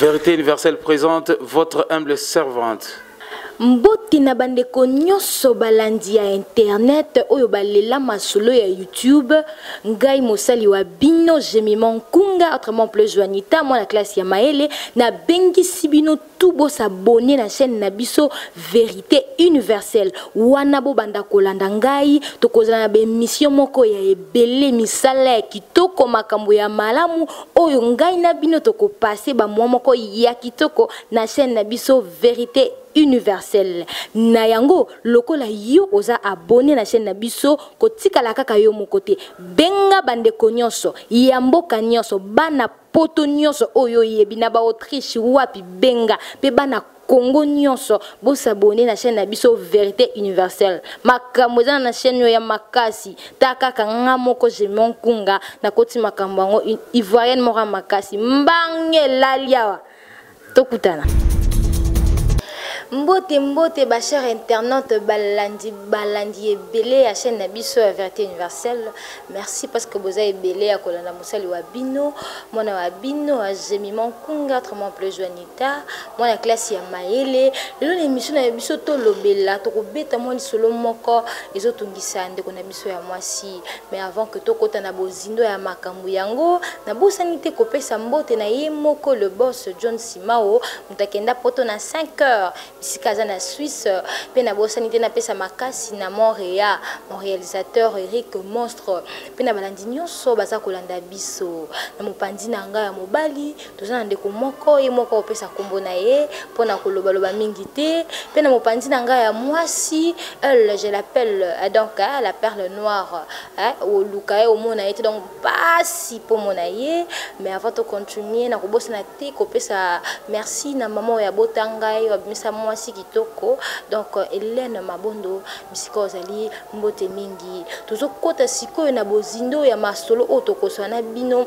Vérité universelle présente votre humble servante. Mbote na bandeko nyonso balandi ya internet oyo balela masolo ya YouTube. Ngai mosali wa bino Jemima Nkunga, autrement appelé Joanita, mwana classe ya Maele, nabengisi bino tout bosabonner na chaîne na biso Vérité Universelle. Wana bobanda kolanda ngai, tokozala na ba émission moko ya ebele, misala ya kitoko, makambo ya malamu oyo ngai na bino tokopase bamwa moko ya kitoko na chaîne na biso Vérité Universelle. Na yango, lokola yo oza abonné na chaîne na biso, kotikala kaka yo moko te. Benga bandeko nyonso ya mboka nyonso, bana poto nyonso oyo oyebi, na baAutriche wapi, benga mpe bana Congo nyonso, bosabonner na chaîne na biso Vérité Universelle. Makambo eza na chaîne oyo ya makasi. Ta kaka nga moko Jemon Nkunga nakoti makambo yango, ivoirienne moko ya makasi, mbange elali awa. Tokutana. Mbote, mbote bachers internautes, balandi, balandi ebele ya chaîne na biso ya Vérité Universelle. Merci parce que boza ebele ya kolanda mosali wa bino, mwana wa bino Jemima Nkunga, autrement appelé Joanita, mwana classe ya Mayele. Lelo na émission na biso tolobela, tokobeta mwa lisolo moko ezotungisa ndeko na biso ya mwasi. Mais avant que tokota na bozindo ya makambo yango, nabosani te kopesa mbote na ye moko le boss John Simao, moto akenda poto na 5 heures, bisika aza na Suisse. Mpe nabosani te napesa makasi na Montréal, mon réalisateur Eric Monstre, mpe na balandi nyonso baza kolanda biso. Na mopanzi na ngai ya mobali, toza na ndeko moko, ye moko opesa nkombo na ye mpona kolobaloba mingi te. Mpe na mopanzi na ngai ya mwasi, elle, je l'appelle donc la perle noire, oluka ye omona ye te, donc pasi mpo mona ye. Mais avant tocontinue, nakobosana te kopesa merci na mama oyo abota ngai, abimisa mwasi kitoko, donc Hélène Mabondo, bisika ozali, mbote mingi. Tozokɔta sikoyo na bozindo ya masolo oyo tokosala na bino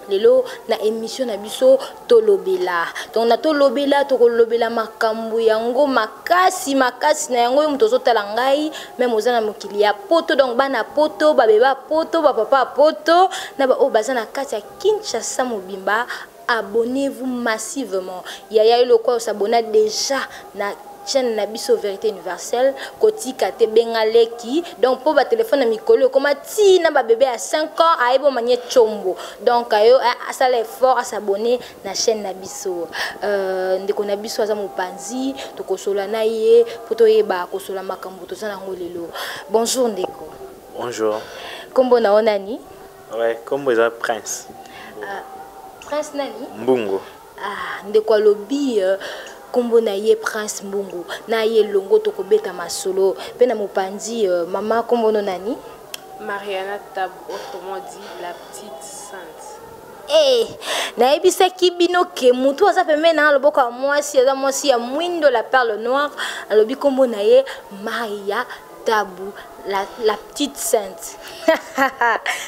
lelo na émission na biso Tolobela. Donc na Tolobela, tokolobela makambo yango makasi makasi. Na yango, yo moto ozotala ngai, même oza na mokili ya poto, donc bana poto, babeba poto, bapapa ya poto, na baoyo baza na kati ya Kinshasa mobimba, abonnez-vous massivement. Yaya, yo lokola osabonna déjà na chaîne na biso Vérité Universelle, kotika te, benga leki. Donc mpo batelefone na mikolo ekoma ntina, babebe ya 5 ans ayebi omanye tshombo. Donc ayo asala effort asabonner na chaîne na biso. Ndeko na biso aza mopanzi, tokosola na ye mpo toyeba kosola makambo toza nango lelo. Bonjour ndeko. Bonjour. Nkombo na yo nani? Ouais, kombo eza Prince. Prince nani? Mbungu. Ah, ndeko alobi nkombo na ye Prince Mbungu. Na ye elongo tokobeta masolo. Mpe na mopanzi, mama, nkombo no nani? Mariana Tab, autrement dit la petite sainte. Hey, nayebisaki bino ke motu aza pembeni na loboko ya mwasi aza mwasi ya mwindo, la perle noire. Alobi nkombo na ye Maria Tabu, la petite sainte.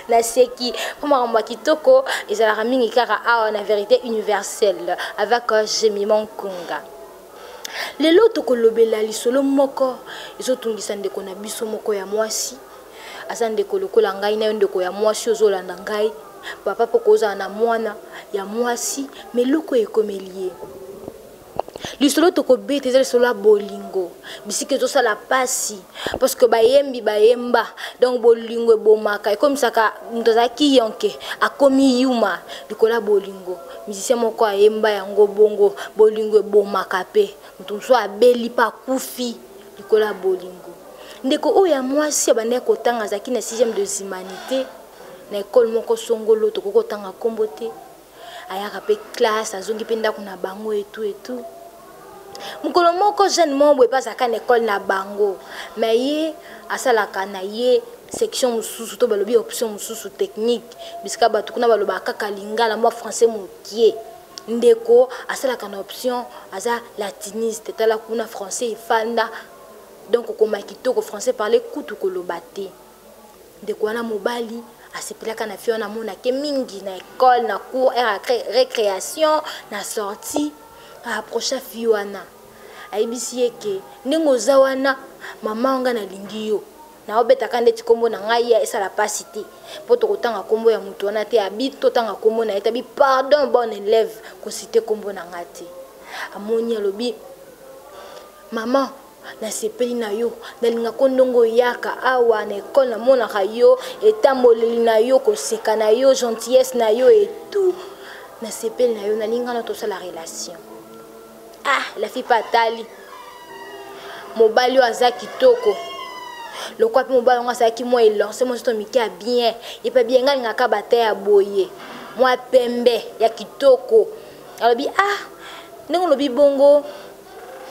Naseki mpo makambo ya kitoko ezalaka mingi kaka awa na Vérité Universelle avec Jemima Nkunga. Lelo tokolobela lisolo moko ezotungisa ndeko na biso moko ya mwasi. Aza ndeko lokola ngai na yo. Ndeko ya mwasi ozolanda ngai, papa, mpo kozala na mwana ya mwasi, mais eloko ekomeli ye. Lisolo tokobeta eza lisolo ya bolingo, bisika ezosala pasi, parce que bayembi bayemba, donc bolingo ebomaka, ekomisaka moto azalaki yonke akomi yuma likolo ya bolingo. Musicien moko ayemba yango bongo, bolingo ebomaka mpe moto mosusu abeli mpe akufi likolo ya bolingo. Ndeko oyo ya mwasi abandaki kotanga, azalaki na 6e des humanités na ekole moko songolo, tokoki kotanga nkombo te. Ayaka mpe classe, azongi mpe ndako na bango etu etu. Mokolo moko, jeune moko boye mpe azalaka na ekole na bango, mais ye asalaka na ye section mosusu, to balobi option mosusu, technique, bisika bato kuna balobaka kaka lingala, mwa français mokie. Ndeko asalaka na option, aza latiniste. Tala kuna, français efanda, donc okoma kitoko, français parle kutu koloba te. Ndeko wana mobali asepelaka na fille wana, amonake mingi na école, na cour, aire ya récréation, na sortie. Aapprocha fille wana, ayebisi ye ke ndenge oza wana, mama, nga nalingi yo. Naobetaka ndeti nkombo na ngai ya esala pasi te, mpo tokotanga nkombo ya moto wana te. Abi totanga nkombo na ye te, abi pardon, bon élève, kosite nkombo na ngai te. Amoni, alobi: "Mama, nasepeli na yo, nalingako ndongo oyaka awa na ekole, namonaka yo, etamboleli na yo, koseka na yo, gentillesse na yo et tout, nasepeli na yo, nalinga na tosala relation." Ah, la fille mpe atali mobali oyo aza kitoko lokwa, mpe mobali yango azalaki mwa élance, mwa nzoto mike ya bien. Ye mpe bien, ngai alingaka bata ya boye, mwa pembe ya kitoko. Alobi: "Ah, ndenge olobi bongo,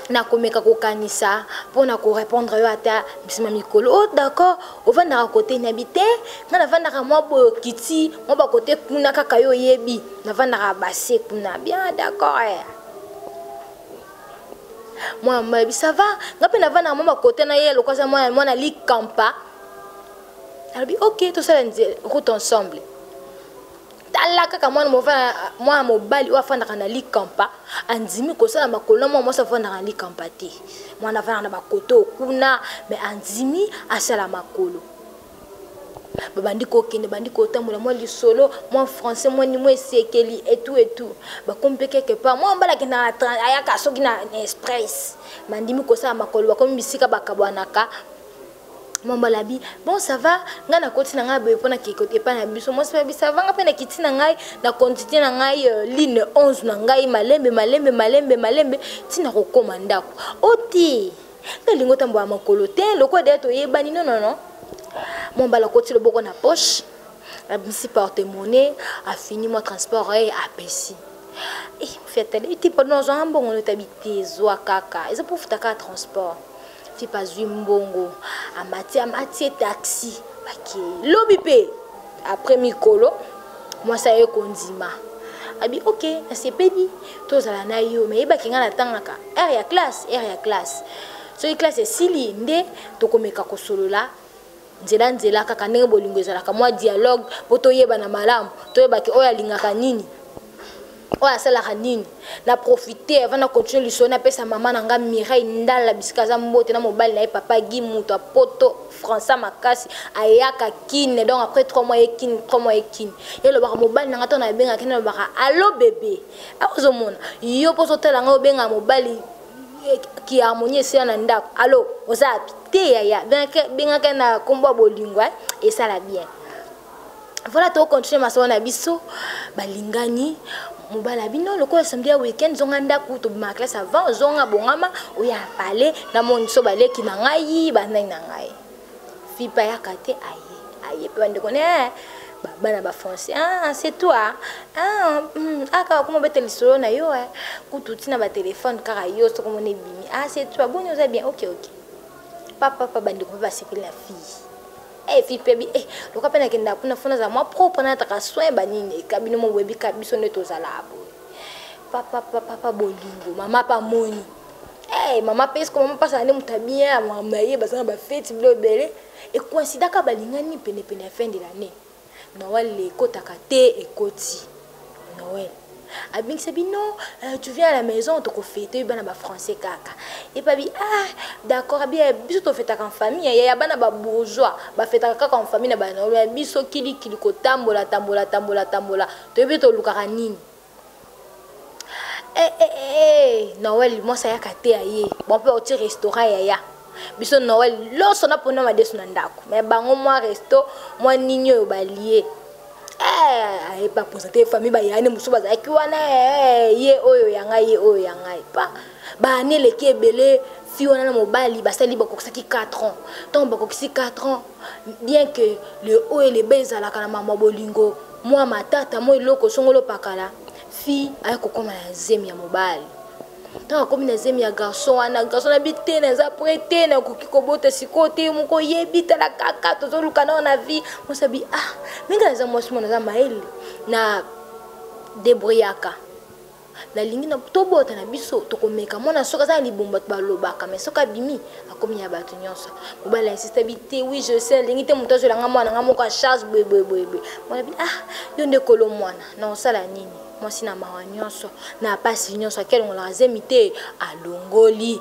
nakomeka kokanisa mpona korépondre yo ata nsima mikolo." "Oh, d'accord, ovandaka kote?" "Nayebi te, ngai navandaka mwa boye, okiti mwa bakote kuna kaka, yo oyebi, navandaka base kuna." "Bien, d'accord." Eh. Mwana mobali: "Ça va, nga mpe navandaka mwa bakote na ye." Lokola mwana mwana likampa, alobi: "Ok, tosala route ensemble." Tala kaka mwana mobali oyo afandaka na likampa andimi kosala makolo na mwana mwasi afandaka na likampa te. Mwana afandaka na bakote kuna, mais andimi asala makolo. Babandi kokende, bandi kotambola, mwa lisolo, mwa français, mwa nini, mwa esekeli etu etu. Bakomi mpe quelque part, mwa mobali akendaka, ayaka soki na express, bandimi kosala makolo. Bakomi bisika bakabwanaka, mobali abi: "Bon, ça va, ngai nakoti na ngai boye mpona epai na biso." Mwasi abi: "Ça va, ngai mpe nakiti na ngai na quantité na ngai, ligne 11 na ngai, malembe malembe malembe malembe ntina kokóma ndako." "O te, ngai lingi otambola makolo te, lokola deya toyebani." "Non, non, non." Mobali akoti loboko na poche, abimisi porte monnaie, afini mwa transport ye, apesi. Fiatale ete: "Pardon, azwanga mbongo." "Notabi te, ezwa kaka, eza mpo futa kaka transport." Fipe azwi mbongo, amati, amati ye taxi, bakei. Lobi mpe après mikolo, mwasi aye kondima, abi: "Ok, nasepeli tozala na yo, me yebaki ngai natangaka heure ya classe, heure ya classe, soki classe esili nde tokomeka kosolola nzela nzela, kaka ndenge bolingo ezalaka, mwa dialogue mpo toyebana malamu, toyebaki oyo alingaka nini, oyo asalaka nini." Na profite avant na continue lisolo, napesa mama na nga Mireille Ndala bisika aza mbote, na mobali na ye papa Guy, moto apoto français makasi, ayaka Kine. Donc après 3 mois ye Kine, 3 mois ye Kine. Ye alobaka mobali na nga, ntango nabengaka ye, nalobaka: "Allo bébé." Ozomona yo mpo ozotala ngai, obengaka mobali ki harmonie esila na ndako: "Allo, oza api?" Te yaya, bengaka na nkombo ya bolingo, esala bien. Voilà, tokontinue masolo na biso. Balingani, mobali ya bino lokola samedi ya weekend, zonga ndako, tobimaka classe avant, ozonga bongama, oya pale, namoni so baleki na ngai, banani na ngai. Fipe ayaka te, aye aye mpe bandeko ne bana bafrançais: "Ah, c'est toi? Ah, ah, kaka koma obeta lisolo na yo kutu ntina batelefone kaka yo, soki omona ebimi. Ah, c'est toi? Boni, oza bien? Ok, ok." Papa pa bandeko mpe basepeli na fille. Eh, fille mpe bi eh, loka mpe nakendaka kuna, fona azala mwa propre, nataka soin banini, eka bino mo boyebi ka biso nde tozala boye. Papa papa bolingo, mama pa moni. Eh, mama mpe eske mama mpasala nde moto abien, mama ye baza na bafeti bilo ebele, ekoinsidaka balingani penepene ya fin de l'année. Noël ekotaka te, ekoti Noël, abingisa bino: "Tu viens à la maison, tokofete bana bafrançais kaka." Epabi: "Ah, d'accord." Abi: "Biso tofetaka en famille ya bana babourgeois, bafetaka kaka en famille na bana. Biso kilikili, kotambola tambola tambola tambola, toyebi tolukaka nini." Eh, eh, eh, Noël mwasi ayaka te, aye bon mpe oti restaurant yaya biso Noël loso na mpona madeso na ndako, me bango mwa resto, mwa nini oyo balie. Aye bapresente famille, bayani mosusu bazalaki wana, ye oyo ya ngai, ye oyo ya ngai. Pa baane eleki ebele, fi wana na mobali basali, bakokisaki 4 ans. Ntango bakokisi 4 ans, bien que le oyo eleba ezalaka na mama bolingo, mwa matata, mwa eloko songolo pakala, fille aye kokóma na zemi ya mobali. Ntango akomi na zemi ya garçon wana, garçon nabi te: "Naza prêt te, nakoki kobota sikoyo te, moko oyebi, tala kaka tozoluka nao na vie." Mwasi abi: "Ah, mingi naza mwasi mo, naza mayele na débrouillaka, nalingi tobota na biso, tokomeka mwana soki aza na libombo, bato balobaka, mais soki abimi, akomi ya bato nyonso." Mobali insiste, abi te: "Oui, je sais, alingi te moto azwelanga mwana nga moko a charge boye boye boye boye." Mwana abi: "Ah, yo nde kolo mwana, na osala nini?" Mwasi na mawa nyonso na pasi nyonso, ake alongolaka zemi te, alongoli.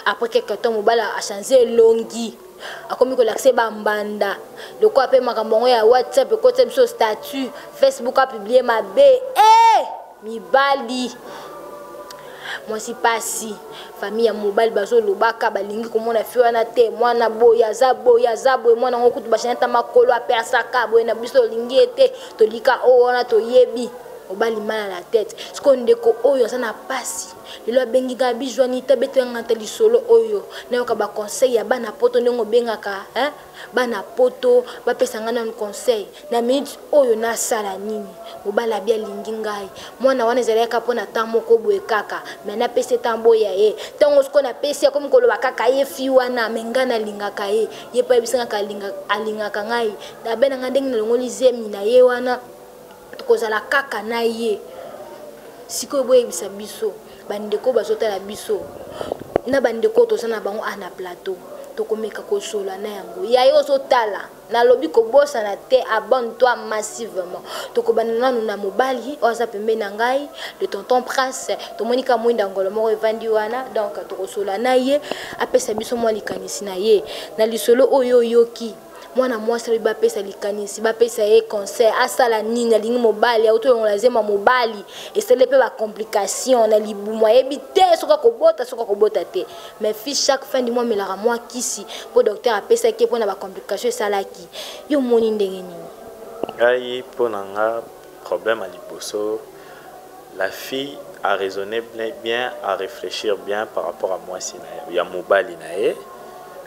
Après quelque temps, mobali achange elongi. Akomi kolakisa ye bambanda lokola mpe makambo yango ya WhatsApp ekotisa biso statut, Facebook apublie mabe. Eh, mibali mwasi pasi, famille ya mobali bazolobaka balingi komona fi wana te, mwana boye aza boye aza boye, mwana yango kutu bashana ta makolo apersaka boye na biso tolingi ye te, tolika oyo wana toyebi mobali mal à la tête. Sikoyo ndeko oyo aza na pasi lelo abengi ngai bijwani te abetela ngai te lisolo oyo nayoka baconseil ya bana poto ndenge obengaka, hein? Bana poto bapesa ngai nanu conseil na minute oyo nasala nini. Mobali abi alingi ngai, mwana wana ezalaki kaka mpo na temps moko boye kaka, me napesi temps boya ye ntango sikoyo napesi akomi koloba kaka ye fi wana, me ngai nalingaka ye, ye mpe ayebisi ngaka alingaka ngai, abe na ngai ndenge nalongoli zemi na ye wana tokozala kaka na ye. Sikoyo boyebisa biso bandeko bazotala biso na bandeko toza na bango a na plateau, tokomeka kosola na yango ya ye ozotala. Nalobi kobosana te, abonne-toi massivement. Tokobanda nanu na mobali oyo aza pembeni na ngai, le tonton Prince. Tomoni ka mwinda ngolo moko evandi wana, donc tokosola na ye apesa biso mwa likanisi na ye na lisolo oyo oyoki. Mwana mwasi alobi bapesa likanisi, bapesa ye conseil asala nini. Alingi mobali, auti olongola zema mobali, esali mpe bacomplication na libumu, ayebi te soki akobota soki akobota te. Mais fille chaque fin du mois amelaka mwa kisi mpo docteur apesaki ye mpona bacomplication esalaki. Yo omoni ndenge nini? Ngai mpo na nga, problème ya liboso, la fille a raisonné bien, a réfléchir bien par rapport à mwasi na ye, ya mobali na ye.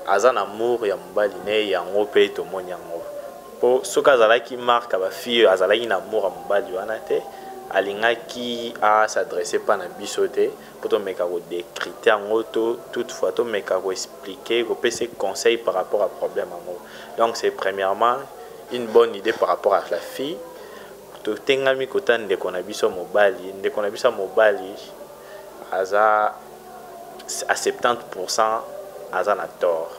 Aza na amour ya mobali na ye, yango mpe tomoni yango, mpo soki azalaki marque ya bafille, azalaki na amour ya mobali wana te, alingaki as'adresse mpa na biso te mpo tomeka kodécrypter yango to toutefois tomeka koexpliquer, kopesa conseil par rapport à problème yango. Donc c'est premièrement une bonne idée par rapport à la fille. Totengami kota ndeko na biso mobali. Ndeko na biso mobali aza à 70% aza na tort,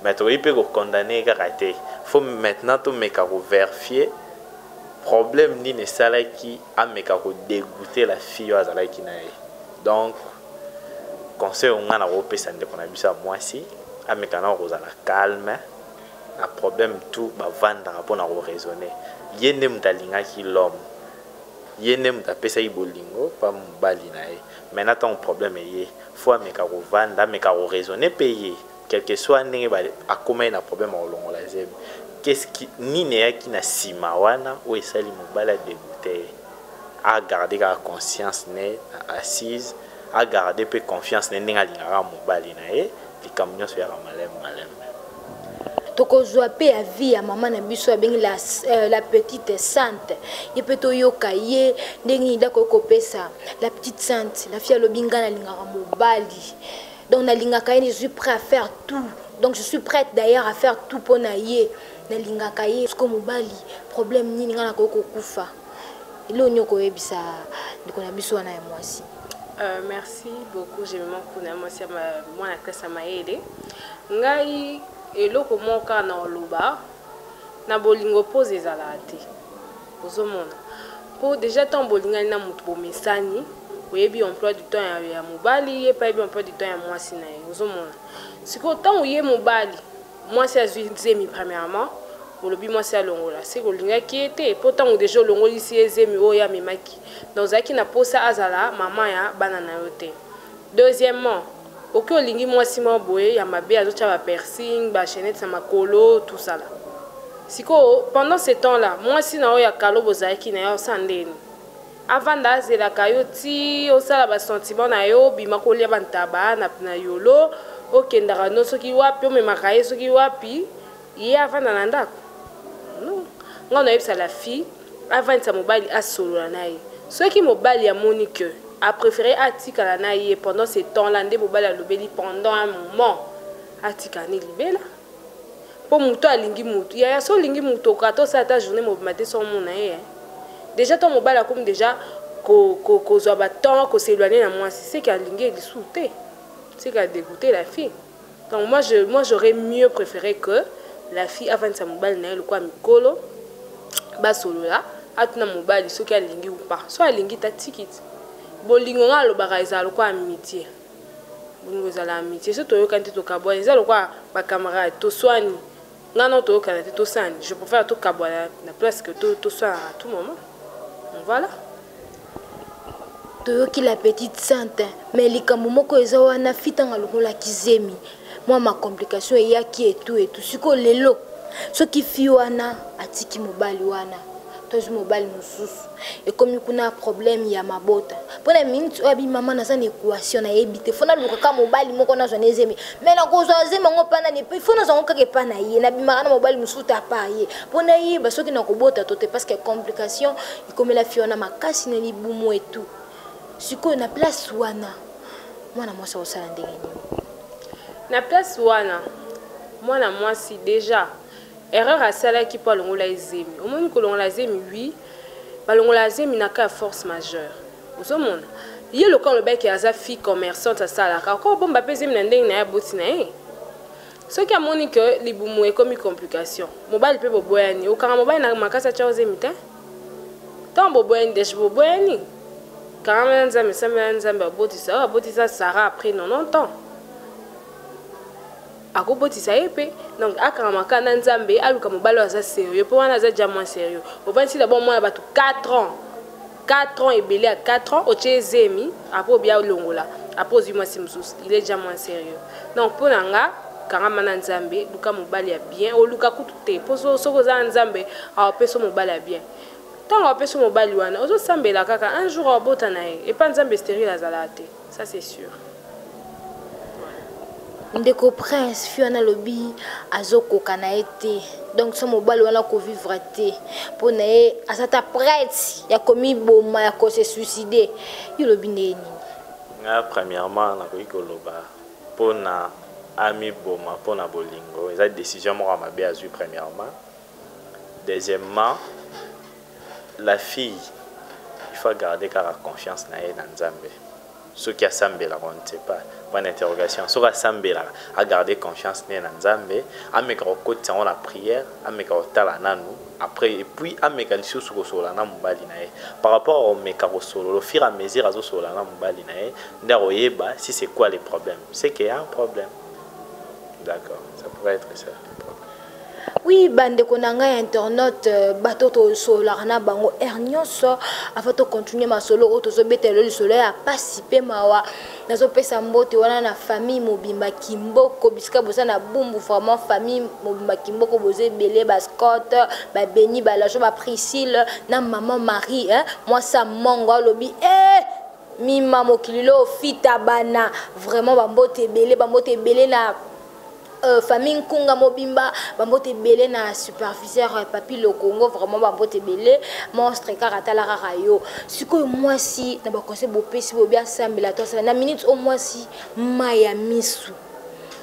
mais tokoki mpe kocondamner kaka te. Faut maintenant tomeka kovérifier problème nini esalaki ameka kodégoûter la fille oyo azalaki na ye. Donc conseil oyo ngai nakopesa ndeko na biso ya mwasi, ameka na kozala calme na problème tout, bavandaka mpona koraisonner. Ye nde moto alingaki l'homme, ye nde moto apesaki bolingo mpa mobali na ye. Maintenant ntango problème eye, faut ameka kovanda, ameka koraisonner mpe ye, quelque soit ndenge akomaki na problème ya kolongola zemi, qu'est-ce qui nini eyaki na nsima wana oyo esali mobali adégoûte ye. Agarde kaka conscience ne na assise, agarde mpe confiance ne ndenge alingaka mobali na ye. Likambo nyonso eyaka maleme maleme. Tokozwa mpe ya vie ya mama na biso abengi la petite sainte, ye mpe toyoka ye ndenge nini dakoki kopesa. La petite sainte, la fille alobi ngai nalingaka mobali, donc nalingaka ye, je suis prêt à faire tout, donc je suis prête d'ailleurs à faire tout mpo na ye, nalingaka ye. Siko mobali problème nini? Ngai nakoki kokufa. Eloko nini okoyebisa ndeko na biso wana ya mwasi? Merci beaucoup. Jemima kuna mwasi ya mwana classe ya mayele. Ngai eloko moko kaka na oloba na bolingo, pose ezalaka te. Ozomona, mpo déjà ntango bolingani na motu, bomesani, oyebi emploi du temps ya mobali, ye mpe ayebi emploi du temps ya mwasi na ye. Ozomona sikoyo ntango ye mobali, mwasi azwi zemi, premièrement olobi mwasi alongola, seke olingaki ye te, mpo ntango déjà olongolisi ye zemi oyo amemaki, donc ozalaki na posa azala mama ya bana na yo te. Deuxièmement, oki olingi mwasi moko boye ya mabe, azotya bapiercing, bachaînette na makolo, tout ça là. Sikoyo pendant ce temps là, mwasi na oyo ya kalo bozalaki na ye osala ndeni, avanda azelaka yo ti osala basentiment na yo, obima kolia bantaba na yolo, okendaka no soki wapi, omemaka ye soki wapi, ye avanda na ndako. Non, ngai nayebisa la fille avandisa mobali, asolola na ye. Soki mobali amoni que apréféré atikala na ye pendant ce temps là, nde mobali alobeli pendant un moment, atikala ne libela, mpo moto alingi motu yaya. So olingi motu, okoka tosala ata journée mobima te so omona ye. Déjà to mobali akomi déjà kozwa batemps kos'éloigner na mwasi, seke alingi ye lisusu te, seke adégoûter la fille. Donc moi j'aurais mieux préféré que la fille avandisa mobali na ye lokola mikolo, basolola, atuna mobali soki alingi ou pas. So alingi, ta tikiti. Bolingo nga alobaka ezala lokola amitié. Bolingo ezala amitié. Soki toyokani te, tokabwani. Eza lokola bacamarade, toswani, ngai nao toyokana te, tosani. Je préfère tokabwana na place que toswanaka à tout moment. Voilà. Toyoki la petite sainte, mais likambo moko eza wana: fitanga alongolaki zemi, mwa macomplication eyaki etu etu. Sikoyo lelo, soki fi wana atiki mobali wana, tozwi mobali mosusu, ekomi kuna problème ya mabota. Mpona minute oyo abi: "Mama, naza na équation, nayebi te, fo nalukaka mobali moko, nazwa na ezemi, mais nakozwa zemi yango mpa nani? Fo nazwa yango kaka epa na ye, nabimaka na mobali mosusu te apa ye, mpo nayeba soki nakobota to te", parce que complication ekomela fi wana makasi na libumu etu. Sikoyo na place wana, mwana mwasi akosala ndenge nini? Na place wana, mwana mwasi déjà erreur asalaki mpo alongola ezemi. Omoni, kolongola zemi, oui, balongola zemi na cas ya force majeure. Ozomona ye lokola olobaki aza fille commerçante, asalaka, akobomba mpe zemi na ndenge na ye, aboti na ye. Soki amoni ke libumu ekomi complication, mobali mpe boboyani, okanga mobali na makasi atya ozemi te. Ntango boboyani, déjà boboyani, kangama na Nzambe, esambela Nzambe, abotisa oyo abotisa Sara après 90 ans, akobotisa ye mpe. Donc akangama kaka na Nzambe, aluka mobali oyo aza sérieux, mpo wana aza déjà moins sérieux. Ovandisi d'abord mwana bato 4 ans, 4 ans ebele ya 4 ans, otie ezemi, après obia olongola, après ozwi mwasi mosusu, il est déjà moins sérieux. Donc mpo na nga, kangama na Nzambe, luka mobali ya bien. Oluka kutu te, mpo soki oza na Nzambe, awapesa mobali ya bien. Ntango apesi mobali wana, ozosambela kaka, un jour abota na ye. Epa Nzambe, stérile azalaka te, ça c'est sûr. Ndeko Prince, fi wana alobi azokoka na ye te, donc so mobali wana kovivre te mpo na ye, aza ta prête ya komiboma, ya kose suicider. Yo olobi ndenge nini? Nga premièrement nakoki koloba, mpona amiboma mpona bolingo, eza décision moko ya mabe azwi premièrement. Deuxièmement, la fille, il faut garder kaka confiance na ye na Nzambe. Soki asambelaka, on ne sait pas, point d'interrogation. Soki asambelaka, agarder confiance na ye na Nzambe, ameka kokotisa yango na prière, ameka kotala nanu après, et puis ameka lisusu kosolola na mobali na ye. Par rapport à omeka kosolola, au fur et à mesure azosolola na mobali na ye, nde akoyeba si c'est quoi les problèmes. C'est qu'il y a un problème, d'accord, ça pourrait être ça. Oui, bandeko na ngai internaute, bato tosololaka na bango heure nyonso. Afa tocontinue masolo oyo tozobetela lisolo ya pasi mpe mawa, nazopesa mbote wana na famille mobimba Kimboko, bisika boza na Bumbu. Vraiment, famille mobimba Kimboko, boza ebele, bascott, babeni, balajo, bapriscille na mama Marie, hein? Mwasa mongo alobi eh! Mima mokili lo ofita bana. Vraiment, bambote ebele, bambote ebele na famille Nkunga mobimba, bambote ebele na superviseur Papi Lokongo. Vraiment, bambote ebele. Monstre kaka, tala kaka yo. Sikoyo mwasi, na baconseil bopesi, bobi asambela to asala na minute o mwasi mai ya misu,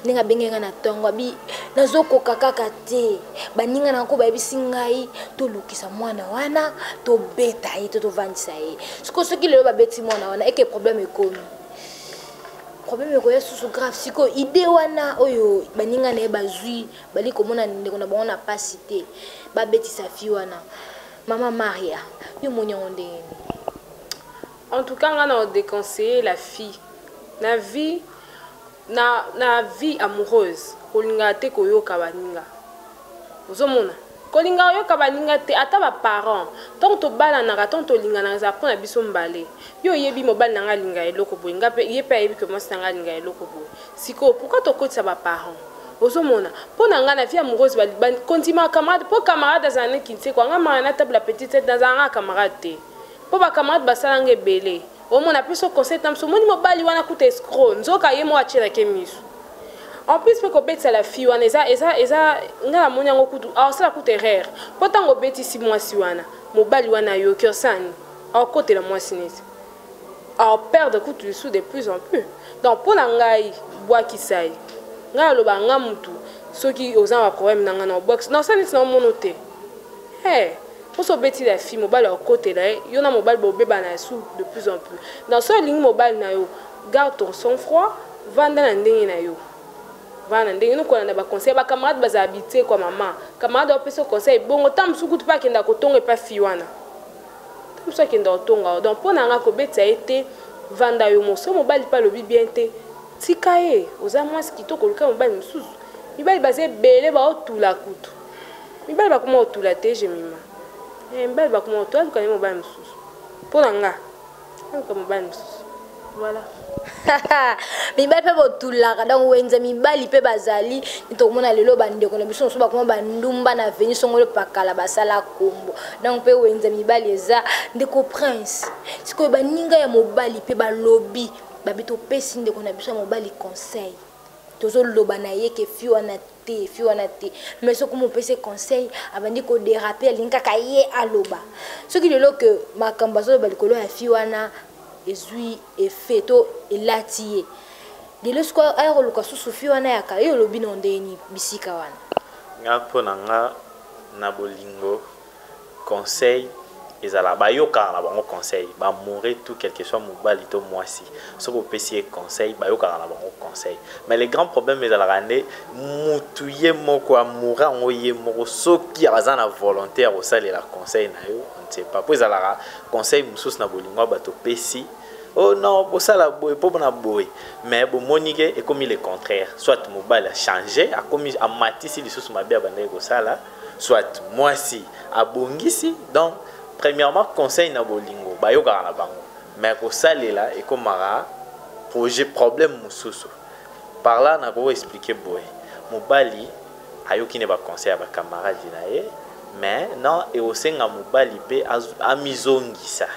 ndenge abenge ngai na ntongo, abi nazokoka kaka te, baninga na ko bayebisi ngai tolukisa mwana wana, tobeta ye to tovandisa ye. Sikoyo soki lelo babeti mwana wana, eke problème ekomi, problème ekoya susu grave. Sikoyo idée wana oyo baninga na ye bazwi, bali komona ndeko na bango na pasi te, babetisa fi wana. Mama Maria, yo moni yango ndenge nini? En tout cas, nga na déconseiller la fille. Na vie, na vie amoureuse, kolingaka te koyoka baninga. Ozomona, kolinga oyoka baninga te, ata baparent. Ntango tobalanaka, ntango tolinganaka, ezala mpo na biso mbale. Yo oyebi mobali na nga alinga eloko boye, nga mpe, ye mpe ayebi ke mwasi na nga alinga eloko boye. Sikoyo pourquoi tokotisa baparent? Ozomona, mpo na ngai, na vie amoureuse, kondima camarade, mpo camarade azala neti nsekwa nga maka na table ya petite tete, nazala nga camarade te, mpo bacamarade basalanga ebele. Omona, apesi conseil ta mosu, omoni mobali wana kuta escroc, nzoka ye moko atielaki miso. En plus mpe kobetisa la fille wana eza ngai namoni yango kutu aosala kutu erreur, mpo ntango obetisi mwasi wana, mobali wana ayoki, osani aokotela mwasi neti aoperdre kutu lisu de plus en plus. Donc mpo na ngai, bwakisa ye. Ngai aloba nga mutu, soki oza na baproblème na ngai, na obwakisa, nasala neti naomono te. Hey, mposo obeti la fille, mobali akotela ye, yo na mobali bobebana ya su de plus en plus. Donc so olingi mobali na yo, garde ton sang froid, vanda na ndenge na yo, vanda na ndenge nokolanda baconseil. Bacamarade bazala bitie kwa mama, camarade apesa conseil bongo, ta mosusu kutu mpe akenda kotonga epa fi wana, ta mosusu akenda kotonga. Donc mpo na nga, kobetisa ye te, vanda yo moso. Mobali mpe alobi bien te. Tika ye, oza mwasi kitoko, luka mobali mosusu. Mibali baza ebele baotula kutu. Mibali bakoma otula te Jemima. Eh, mibali bakoma otula, aluka nde mobali mosusu. Mpo na nga, aluka mobali mosusu. Voilà. Mibali mpe botulaka, donc wenze mibali mpe bazali. Tokomona lelo bandeko na biso mosusu bakoma bandumba na veni songolo pakala basala kombo. Donc mpe wenze mibali eza ndeko Prince. Sikoyo baninga ya mobali mpe balobi babi topesi ndeko na biso ya mobali conseil, tozoloba na ye ke fi wana te, fi wana te, mais soki mopesi conseil abandi kodéraper, alingi kaka ye aloba. Soki lelo ke makambo azoloba likolo ya fi wana ezwi effet to elati ye lelo, sikoyo aya koluka susu fi wana ya kala, ye olobi na ndenge bisika wana? Nga, mpo na nga, na bolingo, conseil ezala bayokaka na bango conseil. Bamoure tout, quel que soit mobali to mwasi, soki opesi ye conseil, bayokaka na bango conseil. Mais le grand problème ezalaka nde mutu ye moko amoure yango ye moko, soki aza na volonté ya kosalela conseil na yo, on ne sait pas. Po ezalaka conseil mosusu na bolingo ya bato, opesi: "Oh non, bosala boye mpo na boye", mais bomoni ke ekomi le contraire. Soit mobali achange, akomi amatisi lisusu mabe abandaki kosala, soit mwasi abongisi. Donc premièrement, conseil na bolingo bayokaka na bango, mais kosalela ekomaka projet problème mosusu. Par là nakoki expliquer boye: mobali ayoki ne baconseil ya bacamarade na ye, mais non, ekosenga mobali mpe amizongisa,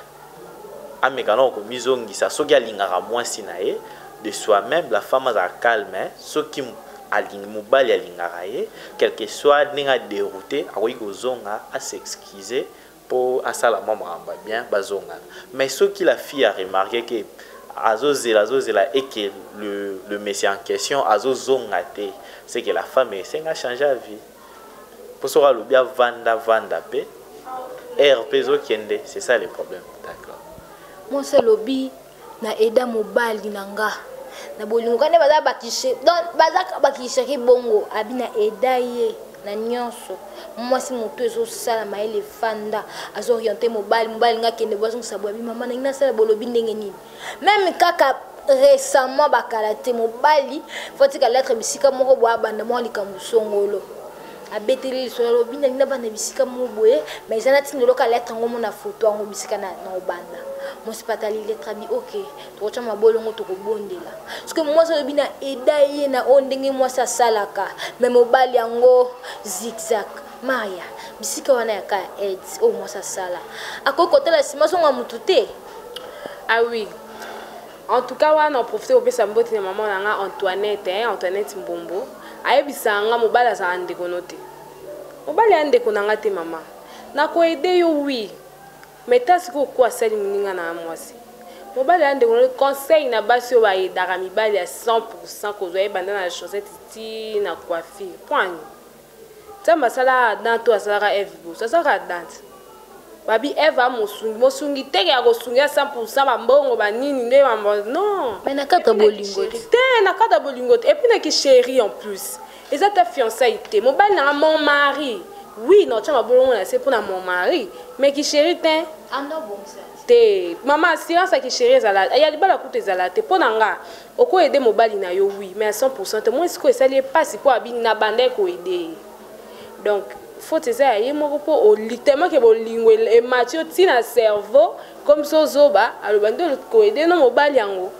ameka na komizongisa soki alingaka mwasi na ye. De soi-même, la femme azala calme. Soki alingi mobali, alingaka ye, quel que soit ndenge adérouté, akoki kozonga, as'excuse mpo asala mwa makambo ya bien, bazongana. Mais soki la fille a remarqué ke azozela, azozela et que le monsieur en question azozonga te, c'est que la femme esenga changer ya vie. Mpo soki alobi avanda vanda mpe aire mpe ezokende, c'est ça le problème, d'accord? Mwasi alobi na eda mobali na nga na bolingo kande baza bakishe, donc baza bakishaki bongo, abi na eda ye na nyonso. Mwasi moto ezosala mayele, efanda, azooriente mobali. Mobali nga akende bo azongisa boye, abi: "Mama, nangi nasala bolobi ndenge nini?" Même kaka récemment, bakala te, mobali fo tika lettre bisika moko boye, abanda mwa likambo songolo, abeteli lisolo, alobi: "Nalingi nabanda bisika moko boye, mais eza natinda eloka lettre yango, mona foto yango bisika na obanda." Mwasi mpe atali lettre, abi: "Ok, tokotya mabolongo, tokobondela." Parce que mwasi alobi na eda ye na oyo ndenge mwasi asalaka, mais mobali yango zigzag. Maria, bisika wana ya ka aide oyo mwasi asala, akoki kotala nsima songo ya motu te? Ah oui, en tout cas wana oprofite kopesa mbote na mama na nga Antoinette, eh, Antoinette Mbombo. Ayebisaka nga: "Mobali azala ndeko no te, mobali ya ndeko na nga te. Mama, nakoaider yo, oui, mais ta sikoyo ko asali moninga na mwasi, mobali ya ndeko no." Conseil na basi oyo baaidaka mibali ya 100, kozwa ye banda na chaussette ti na coiffure, poani Nzambe asalaka Adam to asalaka Eve boso, asalaka Adam te. Babi Eve amosungi, mosungi teke ya kosungi ya 100, bambongo banini nde mambo non. Mais na kati ya bolingo te. Te, na kati ya bolingo te. Et puis na kichéri en plus, eza ta fiançaille te. Mobali nanga, mon mari, oui, naotya mabolongo na se mpona mon mari, mais kichéri te. Te mama, assurance ya kichéri ezala ya libala kutu ezala te. Mpo na nga, okoaider mobali na yo, oui, mais à 100 te. Moi sikoyo esali ye mpasi mpo abini na banda ekoaider ye, donc faute eza ya ye moko, mpo tellement ke bolingo emati yo ntina cerveau comme so ozoba, aloba nde koaider no mobali yango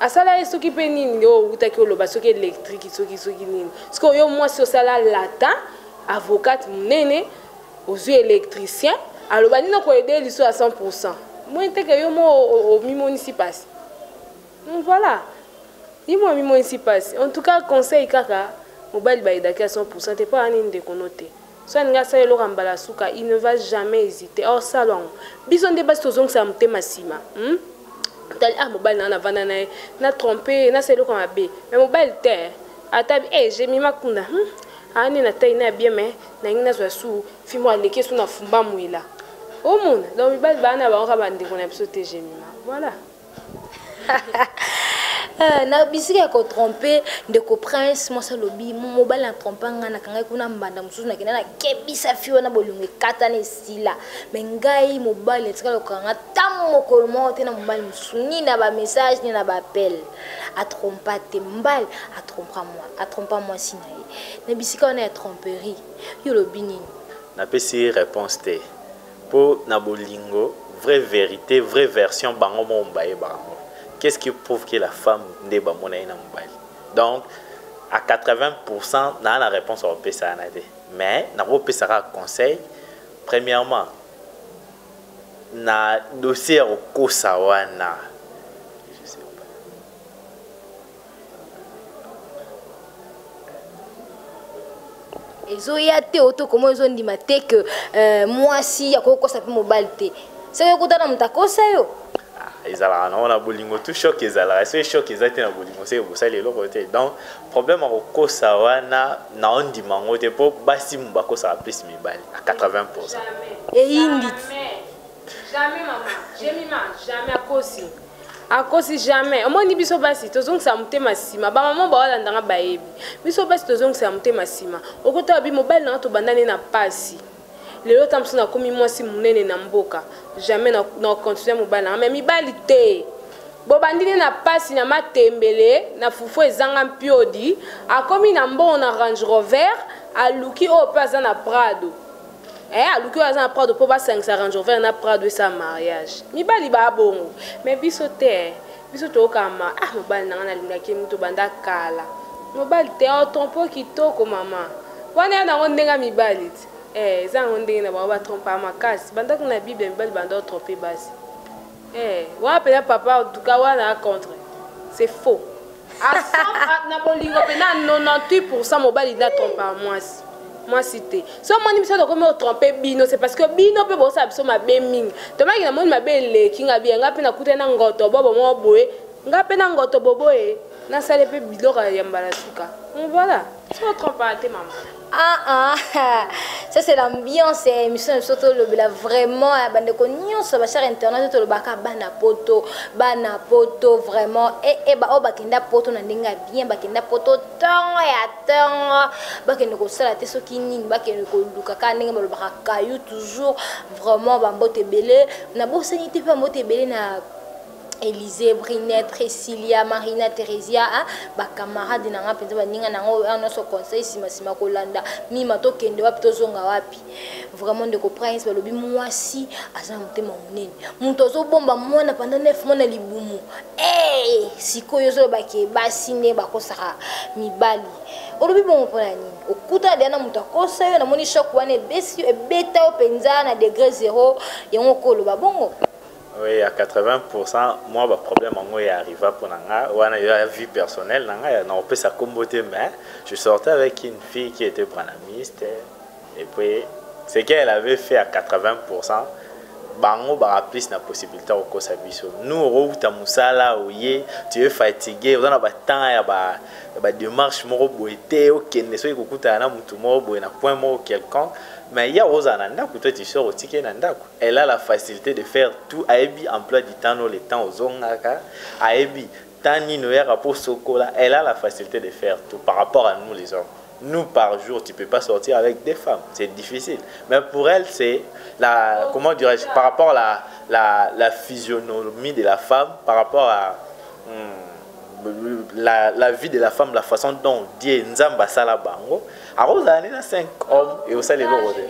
asala ye soki mpe nini nde outaki oloba, soki électrique, soki nini. Soki oyo mwasi osala latin, avocate monene, ozwi électricien, aloba nini koaider liso ya 100, moi teke yo mo omimonisi mpasi. Voilà, ye mo amimonisi mpasi. En tout cas, conseil kaka: mobali baaidaki ya 100 te. Mpo ani ndeko no te, so alingi asala eloko ya mbala suka, il ne va jamais hésiter osala yango. Biso nde basi tozongisaka motema nsima, Tali, ah, mobali nanga navanda na ye, na trompe, nasala eloko ya mabe, mais mobali te. Ata e Jemima kuna, Ani na tai na bien, mais nangi nazwa su fi mo aleki su na fumba mwela omona. Donc mibali baa na bango kaka bandeko na biso te, Jemima, voilà. Eh, na bisika ya kotrompe ndeko prince mwasi alobi mobali atrompa ngai nakangaki kuna mbanda mosusu nakenda nakebisa fi wana bolingo ekatana esila me ngai mobali atikala kokanga ta mokolo moko te na mobali mosusu ni na bamessage ni na baappel atrompa te mobali atrompa mwasi na ye na bisika wana ya tromperie. Yo olobi nini? Napesi réponse te mpo na bolingo, vraie vérité, vraie version, bango moko bayebaka yango. Qu'est-ce qui prouve que la femme nde bamona ye na mobali? Donc à 80 naa na réponse akopesa wana te, mais nakopesa kaka conseil. Premièrement, na dossier ya kokosa wana, je sais pas. Ezoya te oto komo ezondima te ke mwasi akokosa mpe mobali te. Soki okutana moto akosa yo. Ezalaka nango na bolingo tu, choc ezalaka. Soki choc eza te na bolingo, soki bosali eloko te. Donc problème ya kokosa wana, naondima yango te, mpo basi mu bakosaka plus mibali à 80. Eyindi. Jamais, mama Jemima, jamais. Akosi, akosi, jamais. Omoni, biso basi tozongisa motema nsima. Bamama baolandanga bayebi, biso basi tozongisa motema nsima. Okotala bi mobali nanga, tobandani na pasi, lelo ta mosusu nakomi mwasi monene na mboka, jamais na continue mobali nanga. Mais mibali te, bobandi nde na pasi, na matembele, na fufu ezanga mpiodi, akomi na mbongo na Range Rover, aluki oyo mpe aza na Prado. Aluki oyo aza na Prado mpo basangisa Range Rover na Prado, esa mariage. Mibali baa bongo, mais biso te. Biso toyokama, ah, mobali na nga nalingaki ye, moto banda kala. Mobali te, otrompe kitoko mama wana ya nango ndenge ya mibali ti. Eza yango ndenge na bango, batrompa makasi. Bandako na Bible, mibali banda otrompe basi. Wana mpena papa, en tout cas wana contre, c'est faux. Na bolingo mpena 98 mobali nde atrompa mwasi, mwasi te. So omoni biso tokomi otrompe bino, c'est parce que bino mpe bosala biso mabe mingi. Tomaki namoni mabe eleki nga bien, nga mpe nakutani na ngoto bobo moko boye, nga mpe na ngoto boboye, nasali mpe biloko ya mbala suka. Voilà, so otrompa te, mama. Ah ah, ça c'est l'ambiance ya émission na biso. Tolobela vraiment ya bandeko nyonso, bachers internautes. Tolobaka bana poto, bana poto vraiment. E baoyo bakenda poto na ndenge ya bien, bakenda poto ntongo ya ntongo, bakende kosala te soki nini, bakende koluka kaka ndenge balobaka kayu toujours. Vraiment bambote ebele, nabosani te mpe bambote ebele na Élysée, Brinette, Priscilla, Marina, Theresia, hein, ba camarade na nga penza, baninga na ngo nyonso. Conseil nsima nsima kolanda mima, tokende wapi, tozonga wapi? Vraiment ndeko Prince, balobi mwasi aza na motema monene, moto azobomba mwana pendant 9 mois na libumu. Hey, sikoyo ozolobaki basi nde bakosaka mibali, olobi bongo mpona nini? Okutana deya na moto akosa yo? Namoni choc wana ebesi yo, ebeta yo mpenza na degré zéro, yango okoloba bongo. Oui, à 80%, moi, bah, problème en est arrivé pour nga, wana ya vie personnelle na nga, na opesa kombo te, mais je sortais avec une fille qui était branhamiste et puis ce qu'elle avait fait, à 80%, bango baka plus na possibilité kokosa biso. Nous, okouta mosala, oye, tu es fatigué, oza na batemps ya ba badémarche moko boye te, okende soki kokutana na motu moko boye na point moko quelconque, mais ya ozala na ndako, toi tu sors, otiki na ndako. Elle a la facilité de faire tout. Ayebi emploi du temps, no le temps ozongaka, ayebi temps nini oyaka po sokola. Elle a la facilité de faire tout par rapport à nous les hommes. Nous, par jour, tu peux pas sortir avec des femmes, c'est difficile, mais pour elle, c'est la, comment dirais-je, par rapport à la physionomie de la femme, par rapport à la vie de la femme, la façon dont Dieu, Nzambe asala bango, akozala nde na 5 hommes et osala eloko te.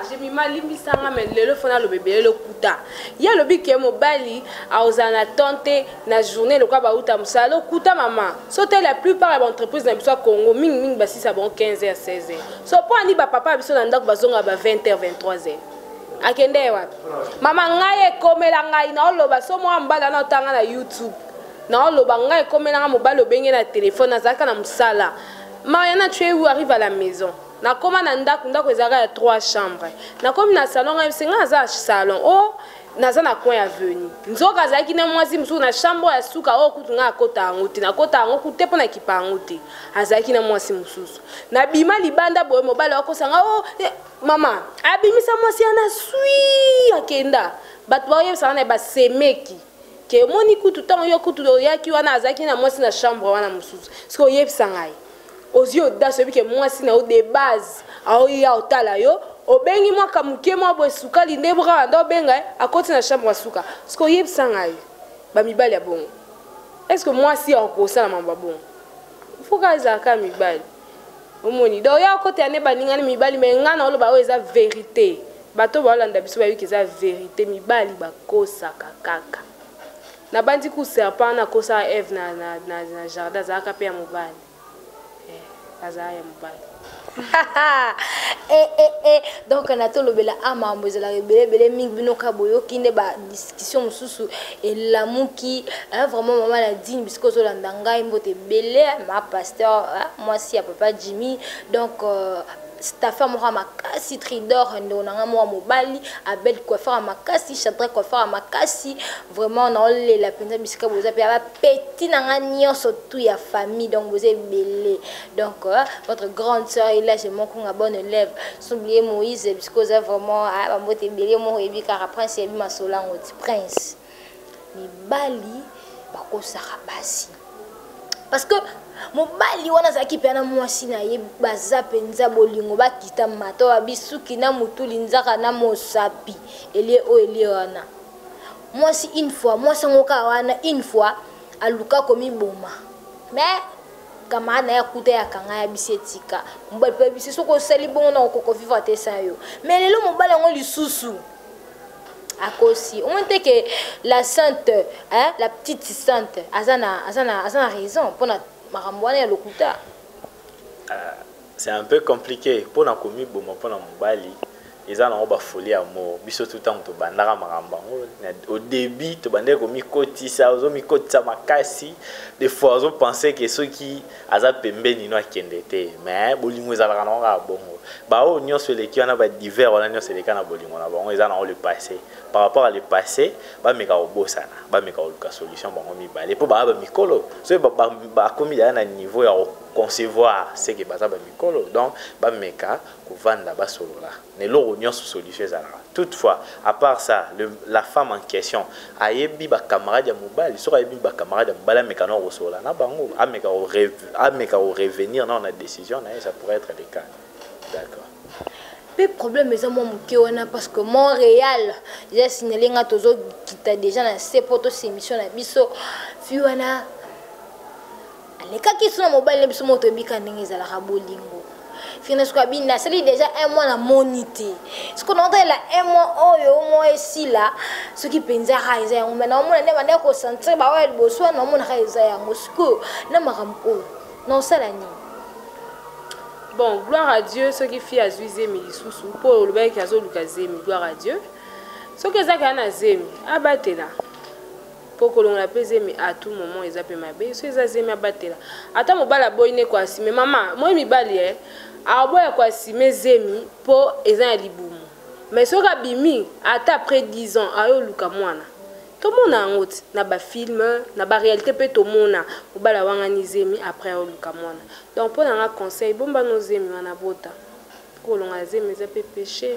Jemima, limbisanga, mais lelo fona aloba ebele. Lokuta. Ye alobi ke mobali akozala na temps te na journée lokola bauta mosala. Lokuta, mama. So te, la plupart ya baentreprise na biso ya Congo, mingimingi basisa bango 15 heures, 16 heures. So mpo ani bapapa ya biso na ndako bazonga ba 20 heures, 23 heures, akende ye wapi? Mama, ngai ekomela ngai, naoloba so mwa mobali wana otanga na YouTube, naoloba ngai ekomelanga mobali obenge na telefone, nazalaka na mosala. Mariana, tu es où? Arrive à la maison. Nakóma na ndako, ndako ezalaka ya trois chambre. Nakomi na salon, ngai bise ngai naza na salon o oh, naza na coin ya veni. Nzoka azalaki na mwasi mosusu na chambre ya suka oyo kutu ngai akota yango te, nakota yango kutu te mpo nakipa yango te. Azalaki na mwasi mosusu. Nabima libanda boye, mobali akosanga o oh, eh, mama abimisa mwasi yana swi, akenda. Bato baoyebisaka na ye basemeki. Ke omoni kutu ntango yo kutu oyaki wana, azalaki na mwasi na chambre wana mosusu. Soki oyebisa ngai, ozwi audace, oyebi ke mwasi na yo de base aoya otala yo, obengi mwaka moke mwa boye sukali nde boka banda obenga ye, akoti na chambre ya suka. Soki oyebisa ngai, bamibali ya bongo, est ce que mwasi akosala mambo ya bongo? Foka ezalaka mibali, omoni. Donc ya okota nde baningani mibali. Me ngai na oloba, oyo eza vérité. Bato baolanda biso bayoki, eza vérité. Mibali bakosaka kaka. Nabandi ku serpent wana akosaka Eve na jardin, azalaka mpe ya mobali. Azalaka ya mobali. Eh, eh, eh. Donc na tolobela a makambo ezalaka ebele ebele mingi. Bino ka boyoki nde badiscussion mosusu elamuki. Vraiment, mama Nadine, bisika ozolanda ngai, mbote ebele. Ma pasteur, mwasi ya papa Jimmy, donc staffer moko ya makasi, Tridor, ndeko na ngai moko mobali, Abel coiffeur ya makasi, Chadra coiffeur ya makasi. Vraiment naolela mpenza bisika boza, mpe ya bapeti na ngai nyonso tout ya famille. Donc boza ebele. Donc votre grande sœur est là, moko nga bonne élève, sans oublier Moïse, bisika oza. Vraiment bambote ebele. Moko oyebi kaka Prince, yebi masolango ti Prince. Mibali bakosaka basi parce que mobali wana azalaki mpe na mwasi na ye, baza mpenza bolingo, bakita mata oyo bisuki na motu, linzaka na mosapi, elie oyo elie wana. Mwasi une fois, mwasi yango kaka wana une fois aluka komiboma, mais camarade na ye akuta ye, akanga ya bisi, etika mobali mpe bisi. Soki osali bongo na okoko vivre te sa yo. Mais lelo mobali yango lisusu akosi. Omoni te ke la sainte, hein, la petite sainte aza na raison mpona makambo wana ya lokuta? C'est un peu compliqué. Mpona komiboma mpona mobali, eza nango bafolie ya amour. Biso tu ntango tobandaka makambo yango, au début tobandaki komikotisa, ozomikotisa makasi. Des fois ozopense ke soki aza pembeni no akende te, mais bolingo ezalaka nango kaka bongo. Baoyo nyonso eleki wana, badivers wana nyonso eleka na bolingo na bango, eza nango le passé. Par rapport à le passé, bameka kobosana, bameka koluka solution bango mibale, mpo baa bamikolo. Soki bakomi deya na niveau ya koconcevoir, c'est que baza bamikolo. Donc bameka kovanda, basolola na eloko nyonso, solution ezalaka. Toutefois, à part ça, la femme en question ayebi bacamarade ya mobali. Soki ayebi bacamarade ya mobali, ameka na kosolola na bango, ameka korevenir nao na décision na ye. Ça pourrait être le cas, d'accord. Mpe problème eza mwa moke wana, parce que Montréal eza signale nga, tozokita déjà na se mpo tosa émission na biso. Fi wana alekaki so na mobali na biso moko, toyebika ndenge ezalaka bolingo. Fina sikoyo abini, nasali déjà un mois, namoni te. Sikoyo naotalela un mois oyo mwa esila, soki mpenza kaka eza yango. Me naomona nde bandaki kosentir baoyo ya liboso wana, naomonaka eza yango. Sikoyo na makambo oyo naosala nini? Bon, gloire à Dieu soki fille azwi zemi lisusu, mpo olobaki azoluka zemi. Gloire à Dieu soki eza kaka na zemi, abatela, mpo kolongola mpe zemi à tout moment eza mpe mabe. So eza zemi, abatela. Ata mobali aboyi ne koassumer, mama moi mibali e aboya koassumer zemi mpo eza ya libumu. Mais soki abimi, ata après 10 ans ayoluka mwana, tomona yango ti na bafilm, na baréalité mpe tomona mobali awangani zemi, après ayoluka mwana. Donc mpo na nga conseil, bombano zemi wana, bota. Kolonga zemi eza mpe péché,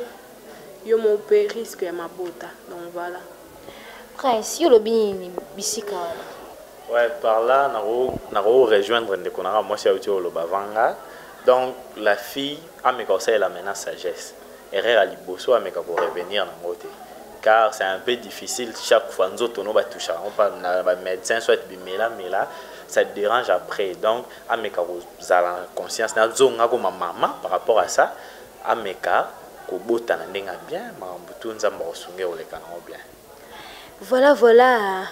yo mo mpe risque ya mabota. Donc voilà. Prince, yo olobi nini bisika wana? Ouais, par là nako rejoindre ndeko nanga mwasi auti oloba vanga. Donc la fille ameka kosalela maintenant sagesse. Erreur ya liboso, ameka korevenir nango te, car c'est un peu difficile. Chaque fois nzoto no batouchaka yango na bamédecin, soit bimelamela, ça dérange après. Donc ameka kozala na conscience, nazonga koma mama par rapport à ça. Ameka kobota na ndenge ya bien, makambo tu Nzambe akosunga, koleka nango bien. Voilà,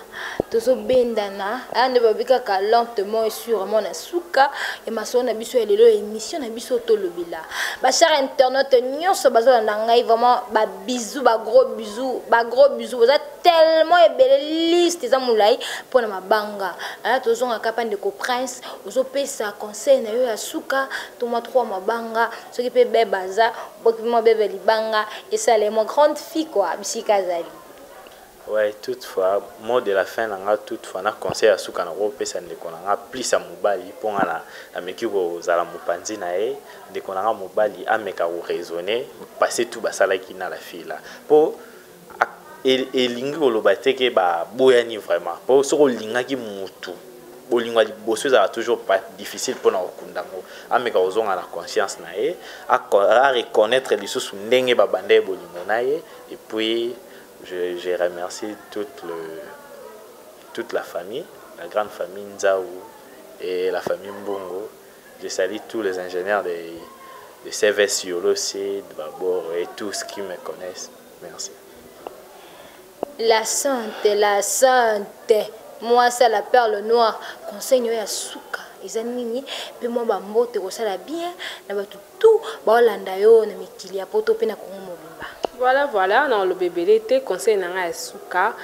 tozobendana aya nde babi kaka lentement et sûrement na suka ya masolo na biso ya lelo, émission na biso tolobela. Bachers internaute nyonso bazolanda ngai, vraiment babisous, bagros bisous, bagros bisous. Boza tellement ebele, liste eza molai mpona mabanga. Tozongaka mpa ndeko Prince, ozopesa conseil na yo ya suka to mwa trois mabanga. Soki mpe bebe aza boki mwa bebe libanga, esala mwa grande fille quoi, bisika azali. Ouais, toutefois, mot de la fin na nga, toutefois na conseil ya suka na kopesa ndeko na nga plus ya mobali, mpo nga na nameki kozala mopanzi na ye. Ndeko na nga mobali ameka koraisonner passé tout basalaki na la fille là, mpo Elingi koloba te ke baboyani vraiment, po soki olingaki mutu, bolingo ya liboso ezala toujours pas difficile mpona kokunda yango. Ameka kozonga na conscience na ye, areconnaître lisusu ndenge babanda ye bolingo na ye. Et puis je remercie toute la famille, la grande famille Nzaou et la famille Mbongo. Je salue tous les ingénieurs de CVS Yolo, de Babor et tous qui me connaissent. Merci. La sainte, la sainte, moi ça, la perle noire. Conseil ya suka eza nini? Mpe mwa bambote kosala bien na bato tout baolanda yo na mikili ya poto mpe na Kongo mobimba. Voilà, na oloba ebele te. Conseil na ngai ya suka,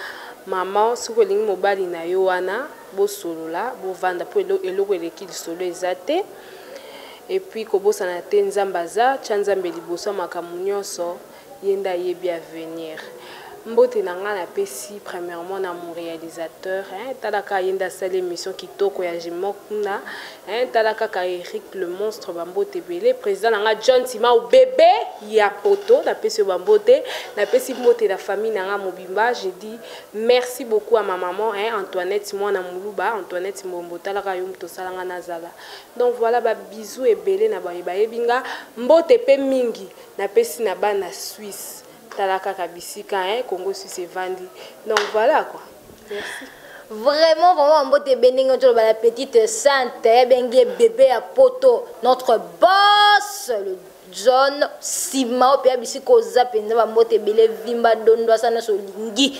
mama, soki olingi mobali na yo wana, bosolola, bovanda, mpo eloko eleki lisolo eza te. Et puis kobosana te, Nzambe aza. Tia Nzambe liboso ya makambo nyonso, ye nde ayebi avenir. Mbote na ngai napesi premièrement na mon réalisateur, hein, tala kaka ye nde asali émission kitoko ya Jemok kuna, hein, tala kaka Eric le monstre. Bambote ebele, président na ngai John Simao, bébé ya poto, napesi yo bambote. Napesi mbote na famille na ngai mobimba. Je dis merci beaucoup à ma maman, hein, Antoinette mwana Moluba, Antoinette Mbombo, talaka yo moto osalanga nazala. Donc voilà, babisous ebele na baye bayebi nga. Mbote mpe mingi napesi na bana Suisse, tala kaka bisika, hein, Congo Suisse evandi. Donc voilà quoi, merci. Vraiment, vraiment, mbote ebele. Toloba la petite sainte ebengi bébé ya poto, notre boss, le John Sima, oyo mpe ya bisika oza mpenza. Bambote ebele, vimba dondo, asa nyonso olingi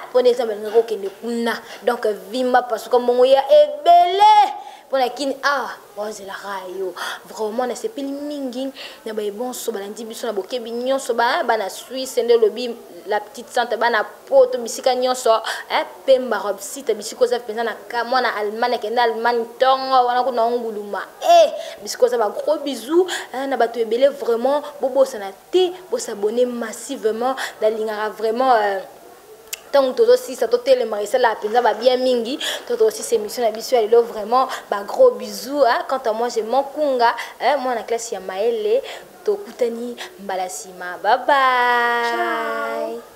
mpona eza balingaki kokende kuna. Donc vimba pasuka, mbongo ya ebele mpona kini awa baozelaka yo. Vraiment, nasepeli mingi na bayebonso balandi biso na bokebi nyonso, bana Suisse nde olobi la petite sainte, bana poto bisika nyonso, Pemba Robsite, bisika oza mpenza na mwana Allemagne, akende Allemagne ntongo wana kuna onguluma e bisika oza. Bagros bisous na bato ebele. Vraiment, bobosana te bos'abonner massivement. Nalingaka vraiment ntango tozosisa, totelemaka, esalaka mpenza babien mingi. To tozosisa émission na biso ya lelo. Vraiment, bagros bisous. Quant à moi, je Mokunga, mwana classe ya mayele. Tokutani mbala nsima. Bye bye.